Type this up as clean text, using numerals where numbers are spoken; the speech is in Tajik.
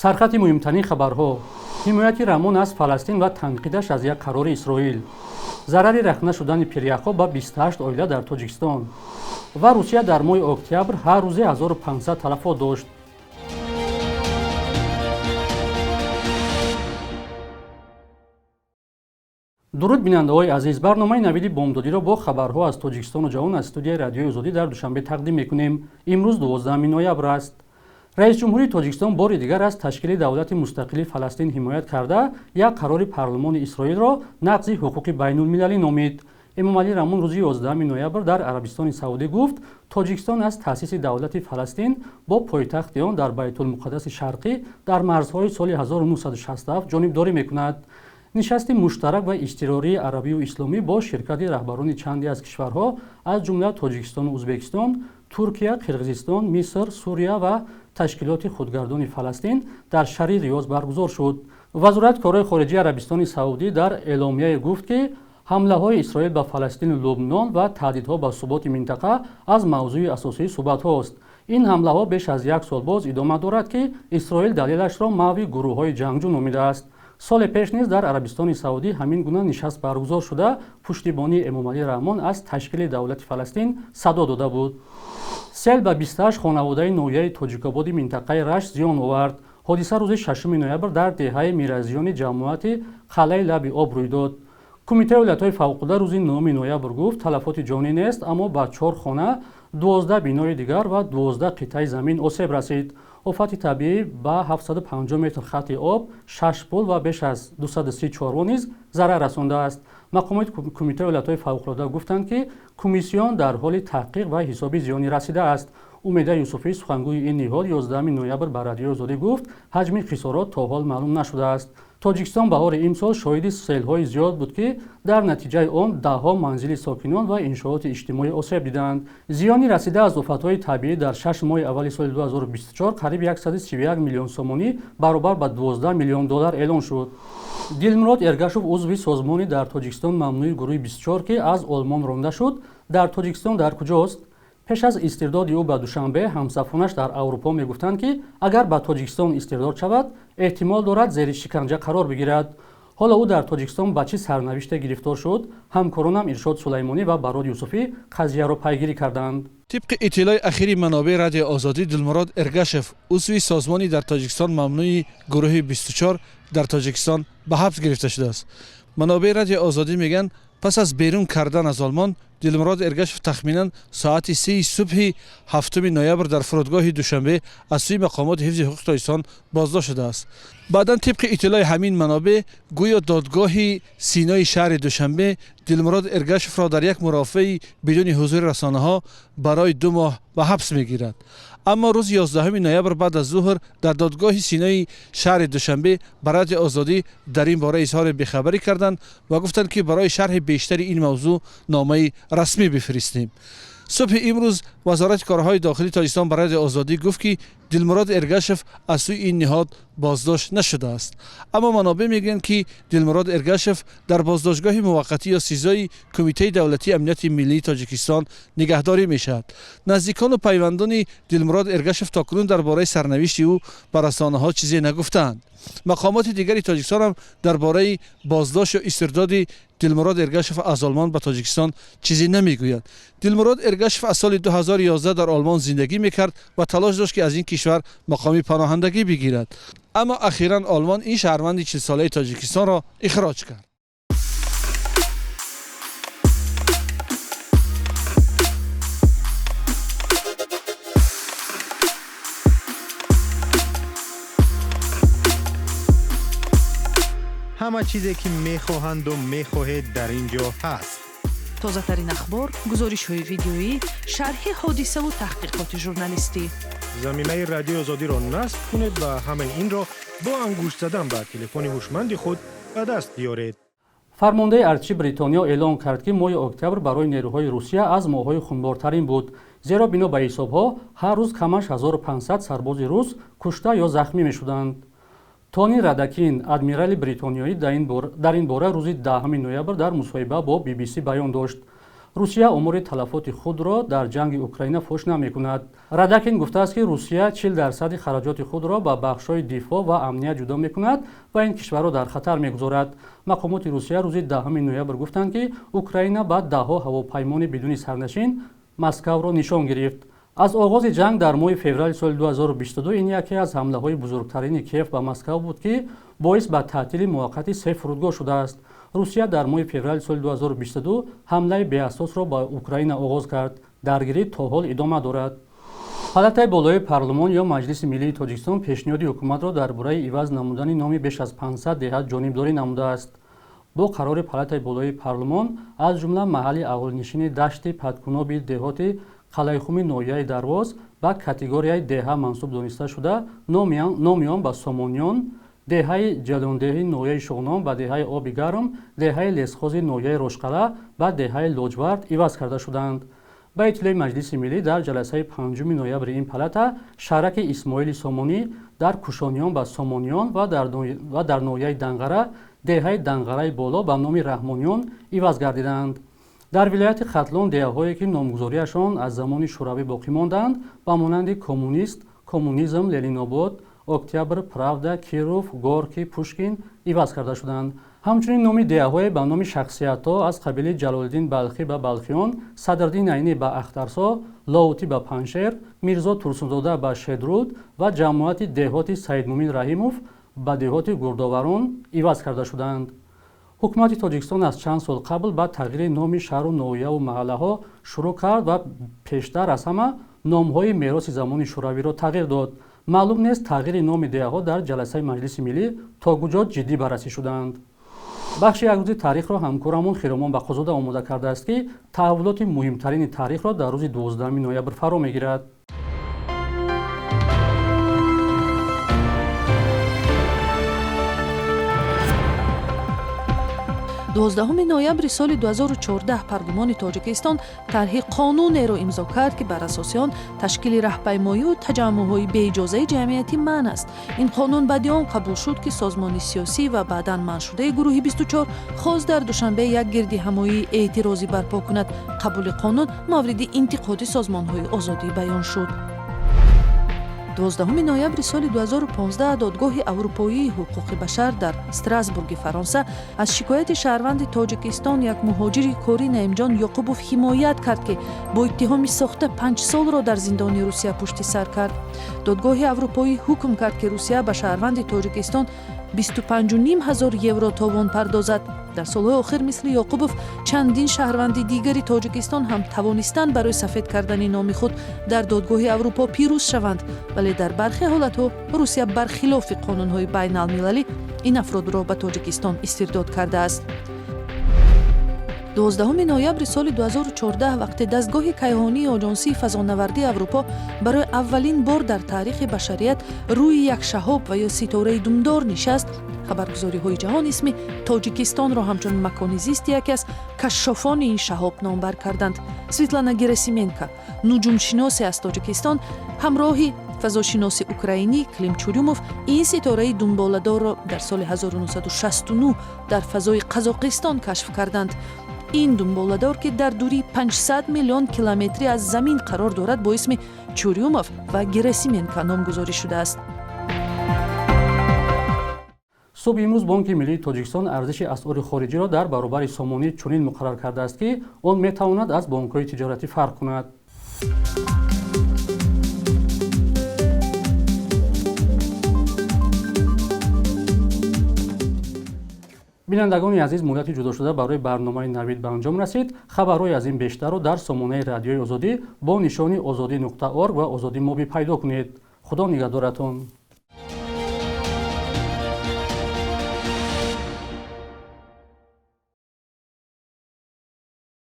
Сархати муҳимтарин хабарҳо: ҳимояти Раҳмон аз Фаластин ва танқидаш аз як қарори Исроил, зарари рахна шудани пиряхҳо ба 28 оила дар Тоҷикистон ва Русия дар моҳи октябр ҳар рӯзе 1500 талафот дошт. Дуруд, бинандаҳои азиз! Барномаи Навиди бомдодиро бо хабарҳо аз Тоҷикистону ҷаҳон аз студияи Радиои Озодӣ дар Душанбе тақдим мекунем. Имрӯз 12 ноябр аст. Раис ҷумҳурии Тоҷикистон бори дигар аз ташкили давлати мустақили Фаластин ҳимоят карда, як қарори парлумони Исроилро нақзи ҳуқуқи байнулмилалӣ номид. Эмомалӣ Раҳмон рӯзи 11 ноябр дар Арабистони Саудӣ гуфт, Тоҷикистон аз таъсиси давлати Фаластин бо пойтахти он дар Байтулмуқаддаси Шарқӣ дар марзҳои соли 1967 ҷонибдорӣ мекунад. Нишасти муштарак ва изтирории арабию исломӣ бо ширкати раҳбарони чанде аз кишварҳо, аз ҷумла Тоҷикистону Ӯзбекистон, Туркия, Қирғизистон, Миср, Сурия ва ташкилоти худгардони Фаластин дар шаҳри Риёз баргузор шуд. Вазорати корҳои хориҷии Арабистони Саудӣ дар эъломияе гуфт, ки ҳамлаҳои Исроил ба Фаластину Лубнон ва таҳдидҳо ба суботи минтақа аз мавзӯи асосии суҳбатҳост. Ин ҳамлаҳо беш аз як сол боз идома дорад, ки Исроил далелашро маҳви гурӯҳҳои ҷангҷӯ номидааст. Соли пеш низ дар Арабистони Саудӣ ҳамин гуна нишаст баргузор шуда, пуштибонии Эмомалӣ Раҳмон аз ташкили давлати Фаластин садо дода буд. Сел ба 28 хонаводаи ноҳияи Тоҷикободи минтақаи Рашт зиён овард. Ҳодиса рӯзи 6 ноябр дар деҳаи Миразиёни ҷамоати Қалъаи Лаби Об рӯй дод. Кумитаи ҳолатҳои фавқулода рӯзи 9 ноябр гуфт, талафоти ҷонӣ нест, аммо ба 4 хона, 12 бинои дигар ва 12 қитъаи замин осеб расид. Офати табиӣ ба 750 метр хати об, 6 пул ва беш аз 230 чорво низ зарар расондааст. Мақомоти Кумитаи ҳолатҳои фавқулода гуфтанд, ки комиссион дар ҳоли таҳқиқ ва ҳисоби зиёни расидааст. Умеда Юсуфӣ, сухангӯи ин ниҳод, 11 ноябр ба Радиои Озодӣ гуфт, ҳаҷми хисорот то ҳол маълум нашудааст. Тоҷикистон баҳори имсол шоҳиди селҳои зиёд буд, ки дар натиҷаи он даҳҳо манзили сокинон ва иншооти иҷтимоӣ осеб диданд. Зиёни расида аз офатҳои табиӣ дар 6 моҳи аввали соли 2024 қариб 131 миллион сомонӣ, баробар ба 12 миллион доллар эълон шуд. Дилмурод Эргашов, узви созмони дар Тоҷикистон мамнӯи гурӯҳи 24, ки аз Олмон ронда шуд, дар Тоҷикистон дар куҷост? Пеш аз истирдоди ӯ ба Душанбе ҳамсафонаш дар Аврупо мегуфтанд, ки агар ба Тоҷикистон истирдод шавад, эҳтимол дорад зери шиканҷа қарор бигирад. Ҳоло ӯ дар Тоҷикистон ба чӣ сарнавиште гирифтор шуд? Ҳамкоронам Иршод Сулаймонӣ ва Барод Юсуфӣ қазияро пайгирӣ карданд. Тибқи иттилои ахири манобеи Радиои Озодӣ, Дилмурод Эргашев, узви созмони дар Тоҷикистон мамнӯи гурӯҳи 24, дар Тоҷикистон ба ҳабс гирифта шудааст. Манобеи Радиои Озодӣ мегӯянд, пас аз берун кардан аз Олмон Дилмурод Эргашев тахминан соати 3 субҳи 7 ноябр дар фурудгоҳи Душанбе аз сӯи мақомоти ҳифзи ҳуқуқи Тоҷикистон боздошт шудааст. Баъдан тибқи иттилои ҳамин манобеъ, гӯё додгоҳи Синои шаҳри Душанбе Дилмурод Эргашевро дар як мурофиаи бидуни ҳузури расонаҳо барои 2 моҳ ба ҳабс мегирад. Аммо рӯзи 11 ноябр баъд аз зуҳр дар додгоҳи Синои шаҳри Душанбе ба Радиои Озодӣ дар ин бора изҳори бехабарӣ карданд ва гуфтанд, ки барои шарҳи бештари ин мавзӯъ номаи расмӣ бифиристем. Субҳи имрӯз Вазорати корҳои дохилии Тоҷикистон ба Радиои Озодӣ гуфт, ки Дилмурод Эргашев аз сӯи ин ниҳод боздошт нашудааст. Аммо манобеъ мегӯянд, ки Дилмурод Эргашев дар боздоштгоҳи муваққатӣ ё СИЗОи Кумитаи давлатии амнияти миллии Тоҷикистон нигаҳдорӣ мешавад. Наздикону пайвандони Дилмурод Эргашев то кунун дар бораи сарнавишти ӯ ба расонаҳо чизе нагуфтаанд. Мақомоти дигари Тоҷикистон ҳам дар бораи боздошт ё истирдоди Дилмурод Эргашев аз Олмон ба Тоҷикистон чизе намегӯянд. Дилмурод Эргашев аз соли 2011 дар Олмон зиндагӣ мекард ва талош дошт, ки аз ин кишвар мақоми паноҳандагӣ бигирад. Аммо ахиран Олмон ин шаҳрванди 40-солаи Тоҷикистонро ихроҷ кард. Ҳама чизе ки мехоҳанду мехоҳед дар ин ҷо ҳаст. Тозатарин ахбор, гузоришҳои видеоӣ, шарҳи ҳодисаву таҳқиқоти журналистӣ. Замимаи Радиои Озодиро насб кунед ва ҳамаи инро бо ангушт задан ба телефони ҳушманди худ ба даст биёред. Фармондаи артиши Бритониё эълон кард, ки моҳи октябр барои нерӯҳои Русия аз моҳҳои хунбортарин буд, зеро бино ба ҳисобҳо ҳар рӯз камаш 1500 сарбози рус кушта ё захмӣ мешуданд. Тони Радакин, адмирали бритониёӣ, дар ин бора рӯзи 10 ноябр дар мусоҳиба бо BBC баён дошт. Русия омори талафоти худро дар ҷанги Украина фош намекунад. Радакин гуфтааст, ки Русия 40% хароҷоти худро ба бахшҳои дифоъ ва амният ҷудо мекунад ва ин кишварро дар хатар мегузорад. Мақомоти Русия рӯзи 10 ноябр гуфтанд, ки Украина ба даҳҳо ҳавопаймони бидуни сарнашин Москваро нишон гирифт. Аз оғози ҷанг дар моҳи феврали соли 2022 ин яке аз ҳамлаҳои бузургтарини Киев ба Москва буд, ки боис ба таътили муваққати 3 фурудгоҳ шудааст. Русия дар моҳи феврали соли 2022 ҳамлаи беасосро ба Украина оғоз кард. Даргирӣ то ҳол идома дорад. Палатаи болои парлумон ё Маҷлиси миллии Тоҷикистон пешниҳоди ҳукуматро дар бораи иваз намудани номи беш аз 500 деҳа ҷонибдорӣ намудааст. Бо қарори Палатаи болои парлумон аз ҷумла маҳалли аҳолинишини дашти Падкуноби деҳоти Қалайхуми ноҳияи Дарвоз ба категорияи деҳа мансуб дониста шуда, номи он ба Сомониён, деҳаи Ҷалондеҳи ноҳияи Шуғнон ба деҳаи Оби Гарм, деҳаи Лесхози ноҳияи Рошқала ба деҳаи Лоҷвард иваз карда шуданд. Ба иттилои Маҷлиси миллӣ дар ҷаласаи 5 ноябри ин палата шаҳраки Исмоили Сомонӣ дар Кушониён ба Сомониён ва дар ноҳияи Данғара деҳаи Данғараи Боло ба номи Раҳмониён иваз гардиданд. Дар вилояти Хатлон деҳаҳое ки номгузориашон аз замони шӯравӣ боқӣ монданд, ба монанди Коммунист, Коммунизм, Ленинобод, Октябр, Правда, Киров, Горки, Пушкин иваз карда шуданд. Ҳамчунин номи деҳаҳое ба номи шахсиятҳо аз қабили Ҷалолиддин Балхӣ ба Балхиён, Садриддин Айнӣ ба Ахтарсо, Лоҳутӣ ба Панҷшер, Мирзо Турсунзода ба Шедруд ва ҷамоати деҳоти Саидмумин Раҳимов ба деҳоти Гурдоварон иваз карда шуданд. Ҳукумати Тоҷикистон аз чанд сол қабл ба тағйири номи шаҳру ноҳияву маҳаллаҳо шурӯъ кард ва пештар аз ҳама номҳои мероси замони шӯравиро тағйир дод. Маълум нест тағйири номи деҳаҳо дар ҷаласаи Маҷлиси миллӣ то куҷо ҷиддӣ баррасӣ шуданд. Бахши як рӯзи таърихро ҳамкорамон Хиромон Бақозода омода кардааст, ки таҳаввулоти муҳимтарини таърихро дар рӯзи 12 ноябр фаро мегирад. 12 ноябри соли 2014 парлумони Тоҷикистон тарҳи қонунеро имзо кард, ки бар асоси он ташкили раҳпаймоию таҷаммуъҳои беиҷозаи ҷамъиятӣ манъ аст. Ин қонун баъди он қабул шуд, ки созмони сиёсӣ ва баъдан манъшудаи гурӯҳи 24 хост дар Душанбе як гирдиҳамоии эътирозӣ барпо кунад. Қабули қонун мавриди интиқоди созмонҳои озодӣ баён шуд. 12 ноябри соли 2015 додгоҳи аврупоии ҳуқуқи башар дар Страсбурги Фаронса аз шикояти шаҳрванди Тоҷикистон як муҳоҷири корӣ Наимҷон Ёқубов ҳимоят кард, ки бо иттиҳоми сохта 5 солро дар зиндони Русия пушти сар кард. Додгоҳи аврупоӣ ҳукм кард, ки Русия ба шаҳрванди Тоҷикистон 25,5 ҳазор евро товон пардозад. Дар солҳои охир мисли Ёқубов чандин шаҳрванди дигари Тоҷикистон ҳам тавонистанд барои сафед кардани номи худ дар додгоҳи Аврупо пирӯз шаванд, вале дар бархе ҳолатҳо Русия бархилофи қонунҳои байналмилалӣ ин афродро ба Тоҷикистон истирдод кардааст. 12 ноябри соли 2014 вақте дастгоҳи кайҳонии Оҷонсии фазонавардии Аврупо барои аввалин бор дар таърихи башарият рӯи як шаҳоб ва ё ситораи думдор нишаст, хабаргузориҳои ҷаҳон исми Тоҷикистонро ҳамчун макони зисти яке аз кашшофони ин шаҳоб номбар карданд. Светлана Герасименко, нуҷумшиносе аз Тоҷикистон, ҳамроҳи фазошиноси украинӣ Клим Чурюмов ин ситораи думболадорро дар соли 1969 дар фазои Қазоқистон кашф карданд. Ин думболадор, ки дар дурии 500 миллион километрӣ аз замин қарор дорад, бо исми Чурюмов ва Герасименко номгузорӣ шудааст. Субҳи имрӯз Бонки миллии Тоҷикистон арзиши асъори хориҷиро дар баробари сомонӣ чунин муқаррар кардааст, ки он метавонад аз бонкҳои тиҷоратӣ фарқ кунад. Бинандагони азиз, муҳлати ҷудошуда барои барномаи Навид ба анҷом расид. Хабарҳои аз ин бештарро дар сомонаи Радиои Озодӣ бо нишони ozodi.org ва Озодӣ моби пайдо кунед. Худо нигаҳдоратон.